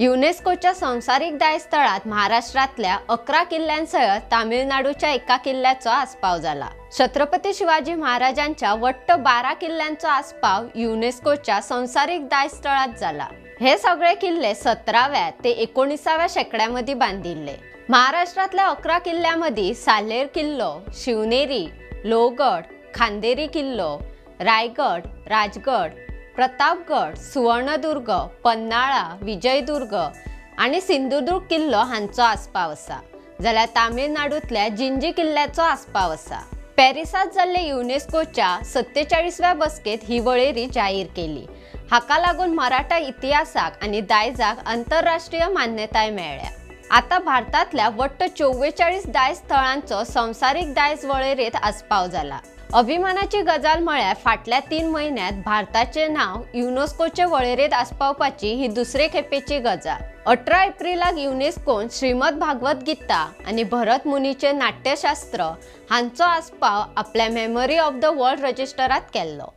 युनेस्कोच्या संवसारीक दायज स्थळांत महाराष्ट्रांतल्या 11 किल्ल्यांसयत तामिळनाडूच्या एका किल्ल्याचो आस्पाव जाला. छत्रपती शिवाजी महाराजांच्या वट्ट 12 किल्ल्यांचो आस्पाव युनेस्कोच्या संवसारीक दायज स्थळांत जाला. हे सगळे किल्ले 17व्या ते 19व्या शेंकड्यामदीं बांदिल्ले. महाराष्ट्रांतल्या 11 किल्ल्यांमदीं सालेर किल्लो, शिवनेरी, लोहगड, खांदेरी किल्लो, रायगड, राजगड, प्रतापगड, सुवर्णदुर्ग, पन्हाळा, विजयदुर्ग आनी सिंधुदुर्ग किल्लो हांचो आस्पाव आसा. जाल्यार तामिळनाडूंतल्या जिंजी किल्ल्याचो आस्पाव आसा. पॅरिसांत जाल्ले युनेस्कोच्या 47व्या बसकेंत ही वळेरी जाहीर केली. हाका लागून मराठा इतिहासाक आनी दायजाक आंतरराष्ट्रीय मान्यताय मेळ्ळ्या. आतां भारतांतल्या वट्ट 44 दायज स्थळांचो संवसारीक दायज वळेरेंत आस्पाव जाला. अभिमानाची गजाल म्हळ्यार फाटल्या 3 म्हयन्यांत भारताचें नांव युनेस्कोचे वळेरेंत आस्पावपाची ही दुसरे खेपेची गजाल. 18 एप्रिलाक युनेस्कोन श्रीमद भागवत गीता आनी भरत मुनीचें नाट्यशास्त्र हांचो आस्पाव आपल्या मेमरी ऑफ the world रजिस्टरांत केल्लो.